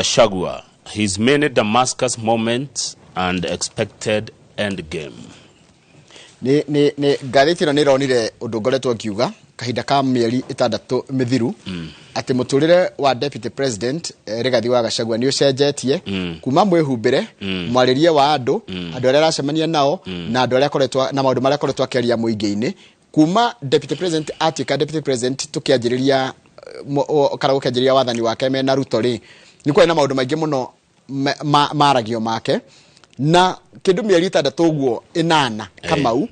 Gachagua, his many Damascus moments and expected endgame. Nĩ ngathĩti ĩno nĩ ĩronire ũndũ ngoretwo ngiuga kahinda ka mĩeri 6 mĩthiru atĩ mũtũrĩre wa deputy president Rigathi wa Gachagua nĩ ũcenjetie kuma mwĩhumbĩre, mwarĩrie wa andũ, andũ arĩa aracemania nao na andũ arĩa akoretwo na maũndũ marĩa akoretwo akĩaria mũingĩ-inĩ. Kuma deputy president atuĩka deputy president, tũkĩanjĩrĩria kana gũkĩanjĩrĩria wathani wake mena Ruto rĩ, nĩ kwarĩ na maũndũ maingĩ mũno maragio make na kĩndũ mĩeri 6 ũguo 8 Kamau.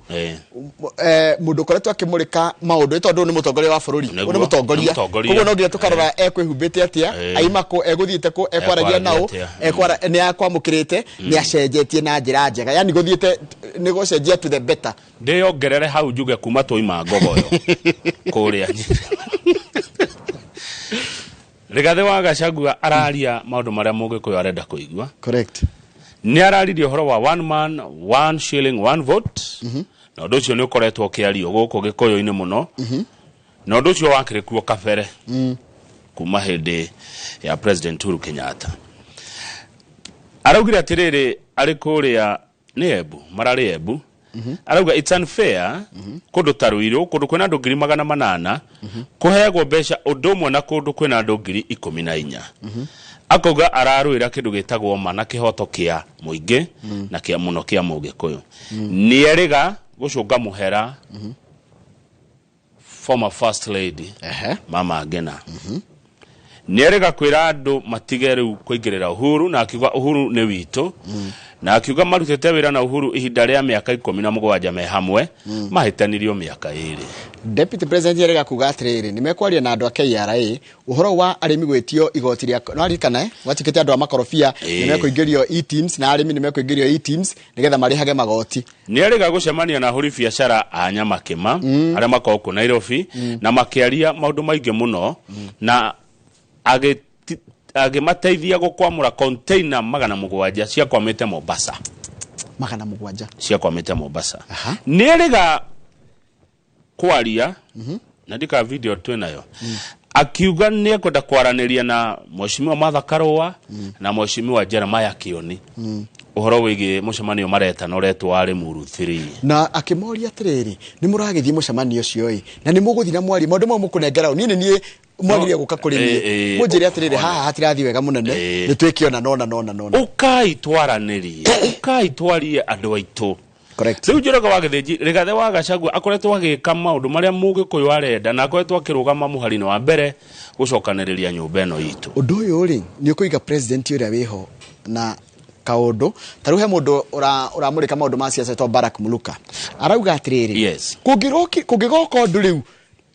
Mũndũ ũkoretwo akĩmũrĩka maũndũ tondũ nĩ mũtongoria wa bũrũri. Ũyũ nĩ mũtongoria. Nĩ mũtongoria. Koguo no nginya tũkarora ekwĩhumbĩte atĩa, aima kũ, egũthiĩte kũ, ekwaragia ekwaragia nao, atĩa. Nĩ akwamũkĩrĩte, nĩ acenjetie na njĩra njega, yani gũthiĩte nĩ gũcenjia to the better. Ndĩyongerere hau njuge kuma twaima ngogoyo kũrĩa Rigathi wa Gachagua araria maũndũ marĩa mũgĩkũyũ arenda kũigua. Nĩ araririe ũhoro wa one man one shilling one vote, na ũndũ ũcio nĩ ũkoretwo ũkĩario gũkũ gĩkũyũ-inĩ mũno, na ũndũ ũcio wakĩrĩ kuo kabere kuma hĩndĩ ya President Uhuru Kenyatta. Araugire atĩrĩrĩ, arĩ kũrĩa nĩ Embu, mararĩ Embu, arauga it's unfair kũndũ ta Ruiru, kũndũ kwĩna andũ 800,000, kũheagwo mbeca ũndũ ũmwe na kũndũ kwĩna andũ 14,000. Akauga ararũĩra kĩndũ gĩtagwo ma na kĩhoto kĩa mũingĩ na kĩa mũno kĩa mũgĩkũyũ. Nĩerĩga gũcũnga mũhera former first lady Mama Ngina. Nĩerĩga kwĩra andũ matige rĩu kũingĩrĩra Uhuru, na akiuga Uhuru nĩ witũ, na akiuga marutĩte wĩra na Uhuru ihinda rĩa mĩaka 17 me hamwe, mahĩtanirio mĩaka 2. Deputy president yerega kuga atĩrĩrĩ, nĩ mekwaria na andũ a KRA ũhoro wa arĩmi gwĩtio igoti rĩa no aririkana gwatuĩkĩte andũ a makorobia nĩ mekũingĩrio e-teams na arĩmi nĩ mekũingĩrio e-teams nĩgetha marĩhage magoti. Nĩerĩga gũcemania na ahũri biacara a Nyamakĩma arĩa makoragwo kũ Nairobi, na makĩaria maũndũ maingĩ mũno na agĩmateithia gũkwamũra container 700 ciakwamĩte Mombasa. 700. Ciakwamĩte Mombasa. Nĩerĩga kwaria na ndika video twĩnayo, akiuga nĩ ekwenda kwaranĩria na Mheshimiwa Martha Karũa na Mheshimiwa Jeremiah Kioni ũhoro wĩgiĩ mũcemanio maretana ũretwo wa Limuru 3. Na akĩmoria atĩrĩrĩ, nĩ mũragĩthiĩ mũcemanio ũcio ĩ, na nĩ mũgũthiĩ na mwarie maũndũ mau mũkũnengera niĩ nĩ niĩ mwagĩrĩire gũka kũrĩ niĩ mũnjĩre atĩrĩrĩ, haha hatirathiĩ wega mũnene, nĩ twĩke ona nona nona nona. Ũkai twaranĩrie, ũkai twarie andũ aitũ. Rĩu Njoroge wa Gĩthĩnji, Rigathi wa Gachagua akoretwo agĩka maũndũ marĩa mũgĩkũyũ arenda na akoretwo akĩrũgama mũhari-inĩ wa mbere gũcokanĩrĩria nyũmba ĩno itũ. Ũndũ ũyũ rĩ, nĩ ũkũiga president ũrĩa wĩho na kaũndũ ta rĩu he mũndũ ũramũrĩka maũndũ ma siasa etwo Barak Muluka, arauga atĩrĩrĩ, kũngĩgoka ũndũ rĩu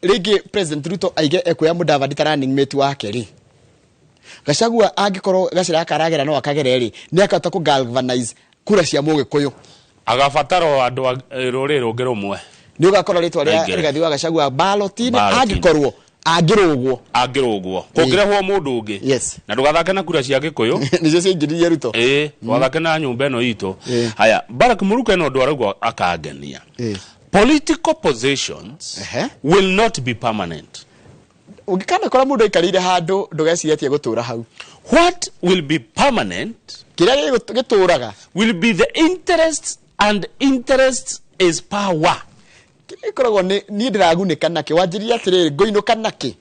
rĩngĩ President Ruto aige ekuoya Mudavadi ta running mate wake rĩ, Gachagua angĩkorwo gacĩra gaka aragera no akagere rĩ, nĩ akahota kũ galvanize kura cia mũgĩkũyũ. Agabatara o andũ a rũrĩrĩ rũngĩ rũmwe. Nĩ ũgakora rĩtwa rĩa Aingĩre. Rigathi wa Gachagua ballot-inĩ. Ballot-inĩ. Angĩkorwo angĩrũgwo. Angĩrũgwo kũngĩrehwo mũndũ ũngĩ. Na ndũgathake na kura cia gĩkũyũ. Nĩcio ciaingĩririe Ruto. Ĩĩ, ndũgathake na nyũmba ĩno itũ. Haya, Barak Muruka ĩno ũndũ arauga akangenia: political positions will not be permanent. Ũngĩkanakora mũndũ aikarĩire handũ, ndũgecirie atĩ egũtũra hau. What will be permanent, kĩrĩa gĩtũraga, will be the interest, and interest is power. Kĩrĩa gĩkoragwo nĩ niĩ ndĩragunĩka nakĩ, wanjĩrire atĩrĩrĩ, ngũinũka nakĩ.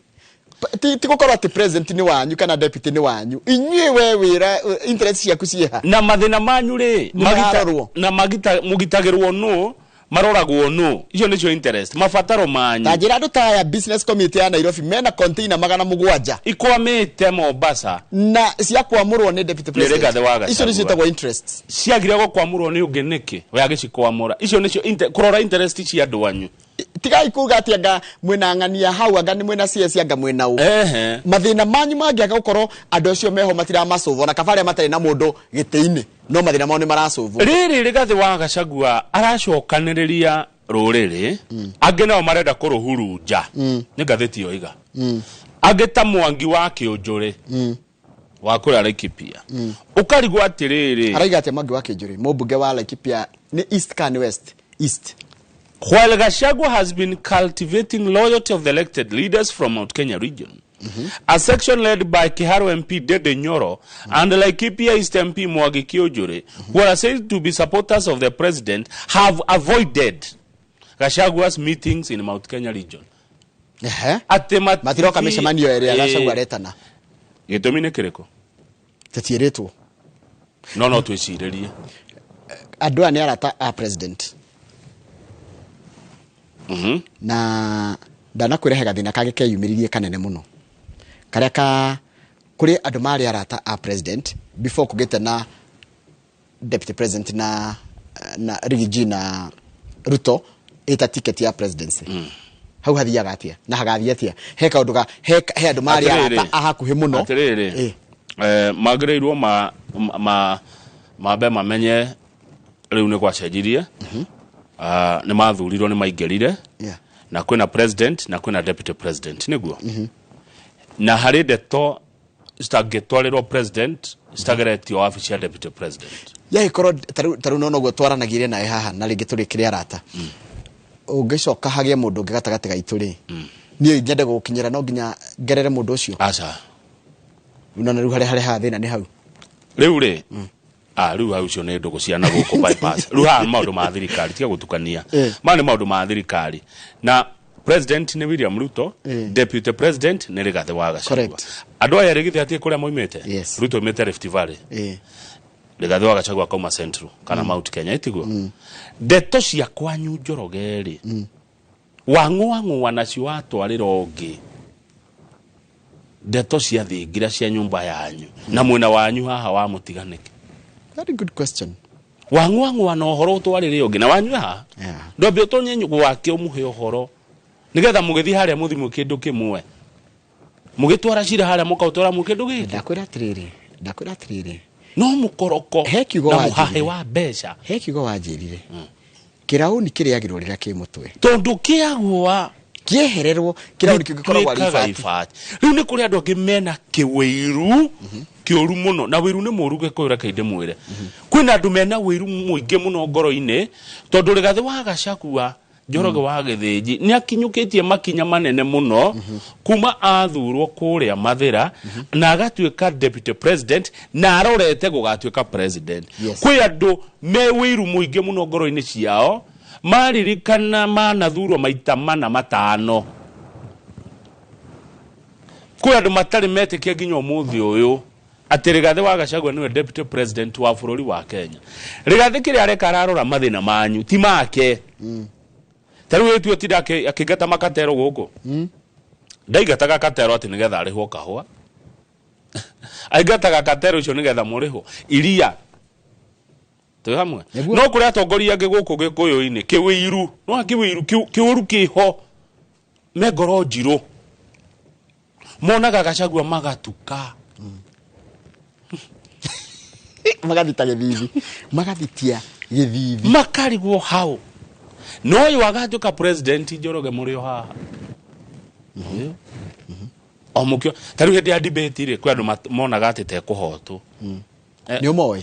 Ti gũkorwo atĩ president nĩ wanyu kana deputy nĩ wanyu, inyuĩ we wĩra interest ciaku ciĩha? Na mathĩna manyu rĩ, Nĩ mararorwo. Na mũgitagĩrwo nũ, maroragwo nũ? Icio nĩcio interest, mabataro manyu. Ta njĩra, andũ ta aya business community ya Nairobi mena container 700 ikwamĩte Mombasa na cia kwamũrwo nĩ deputy Nĩ president. Rigathi wa Gachagua. Icio nĩcio ciĩtagwo interests. Ciagire gũkwamũrwo nĩ ũngĩ nĩkĩ we agĩcikwamũra? Icio nĩcio kũrora interest cia andũ anyu. Tigai kuga atĩ anga mwĩna ng'ania hau, anga nĩ mwĩna CS, anga mwĩna ũ. Mathĩna manyu mangĩaga gũkorwo andũ acio meho matiramacũvwo, na kaba arĩa matarĩ na mũndũ gĩtĩ-inĩ no mathĩna mao nĩ maracũvwo. Rĩrĩ Rigathi wa Gachagua aracokanĩrĩria rũrĩrĩ, angĩ nao marenda kũrũhurunja. Nĩ ngathĩti yoiga. Angĩ ta Mwangi wa Kĩũnjũrĩ wa kũrĩa Laikipia, ũkarigwo atĩrĩrĩ, Araiga atĩa Mwangi wa Kĩnjũrĩ, mũmbunge wa Laikipia nĩ East kana nĩ West? East. While Gachagua has been cultivating loyalty of the elected leaders from Mount Kenya region, A section led by Kiharu MP Dede Nyoro and Laikipia East MP Mwangi Kiunjuri, who are said to be supporters of the president, have avoided Gachagua's meetings in Mount Kenya region. Ehe. Atĩ Matiroka mĩcemanio ĩrĩa Gachagua aretana. Gĩtũmi nĩ kĩrĩkũ? Tũtiĩrĩtwo. No twĩcirĩrie. Andũ aya nĩ arata a president. Na ndanakwĩra he gathĩna kangĩ keyumĩririe kanene mũno, karĩa ka kũrĩ andũ marĩ arata a president before kũgĩte na deputy president na Riggy na Ruto ĩta ticket ya presidency. Hau hathiaga atĩa na hagathiĩ atĩa? He kaũndũ ga he andũ marĩ arata a hakuhĩ mũno. Atĩrĩrĩ, magĩrĩirwo ma mambe mamenye rĩu nĩ gwacenjirie. Nĩ mathurirwo, nĩ maingĩrire na kwĩna president na kwĩna deputy president, nĩguo na harĩ ndeto citangĩtwarĩrwo president citageretio wabici ya deputy president. Yagĩkorwo tarĩu no noguo twaranagirie nawe haha na rĩngĩ tũrĩ kĩrĩ arata, ũngĩcoka hagĩe mũndũ ũngĩ gatagatĩ gaitũ rĩ, niĩ nyende gũgũkinyĩra, no nginya ngerere mũndũ ũcio? Aca. Nona rĩu harĩa harehaga thĩna nĩ hau. Rĩu rĩ, rĩu hau ũcio nĩ ndũgũ ciana gũkũ bypass. Rĩu haha nĩ maũndũ ma thirikari, tiga gũtukania. Maya nĩ maũndũ ma thirikari, na president nĩ William Ruto, deputy president nĩ Rigathĩ wa Gachagua. Andũ aya rĩ, githĩ hatirĩ kũrĩa moimĩte? Yes. Ruto oimĩte Rift Valley, Rigathĩ wa Gachagua kauma Central kana Mount Kenya, ĩtiguo? Ndeto cia kwanyu, Njoroge, rĩ, wang'ũang'ũa nacio watwarĩra ũngĩ ndeto cia thingira cia nyũmba yanyu na mwena wanyu haha wa mũtiganĩke. Very good question. Wang'ũang'ũa na ũhoro ũtwarĩre ũngĩ na wanyu haha, ndwambe ũtonye gwake ũmũhe ũhoro nĩgetha mũgĩthiĩ harĩa mũthimwe kĩndũ kĩmwe, mũgĩtwara cira harĩa mũkaũtwara mũ kĩndũ gĩkĩ. Ndakwĩra atĩrĩrĩ, no mũkoroko He kiugo na wanjĩrire. mũhahe wa mbeca. He kiugo wanjĩrire, kĩraũni kĩrĩagĩrwo rĩrĩa kĩ mũtwe. Tondũ kĩagũa, kĩehererwo kĩraũni kĩngĩkoragwo arĩ gĩtuĩkaga ibati. Ibati. Rĩu nĩ kũrĩ andũ angĩ mena kĩwĩiru kĩũru mũno, na wĩiru nĩ mũũru. Gĩkũyũ, reke ndĩmwĩre, kwĩna andũ mena wĩiru mũingĩ mũno ngoro-inĩ, tondũ Rĩgathĩ wa Gachagua, Njoroge wa Gĩthĩnji, nĩ akinyũkĩtie makinya manene mũno kuma athurwo kũrĩa Mathĩra na agatuĩka deputy president na arorete gũgatuĩka president. Kwĩ andũ me wĩiru mũingĩ mũno ngoro-inĩ ciao, maririkana manathurwo maita mana matano. Kwĩ andũ matarĩ metĩkia nginya ũmũthĩ ũyũ atĩ Rigathĩ wa Gachagua nĩwe deputy president wa bũrũri wa Kenya. Rigathĩ kĩrĩa areka, ararora mathĩna manyu, ti make. Ta rĩu ĩtuo tinda akĩingata makatero gũkũ, ndaingataga katero atĩ nĩgetha arĩhwo kahũa, aingataga katero icio nĩgetha mũrĩhwo iria twĩ hamwe. Nĩguo. No kũrĩ atongoria angĩ gũkũ gĩkũyũ-inĩ kĩwĩiru, no kĩwĩiru kĩũru kĩho, me ngoro njirũ, monaga Gachagua magatuka. Magathita gĩthithi, magathitia gĩthithi. Makarigwo hau no ũyũ agatuĩka president. Njoroge, mũrĩ o haha ũyũ o mũkio, ta rĩu hĩndĩ ya debate rĩ, kwĩ andũ monaga atĩ tekũhotwo. Nĩ ũmoĩ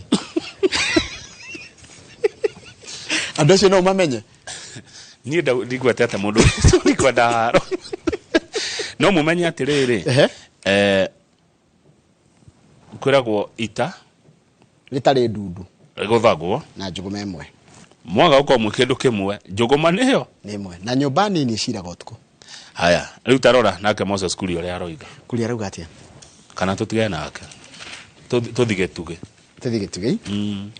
andũ acio, no ũmamenye? Niĩ ndigwetete mũndũ, ndikwenda haro, no mũmenye atĩrĩrĩ, kwĩragwo ita rĩtarĩ ndundu rĩgũthagwo na njũgũma ĩmwe. Mwaga gũkorwo mwĩ kĩndũ kĩmwe, njũgũma nĩyo. Nĩ ĩmwe, na nyũmba nini ĩciraga ũtukũ. Haya, rĩu tarora nake Moses Kuria ũrĩa aroiga. Kuria arauga atĩa? Kana tũtigane nake, tũthige tuge. Tũthige tugei.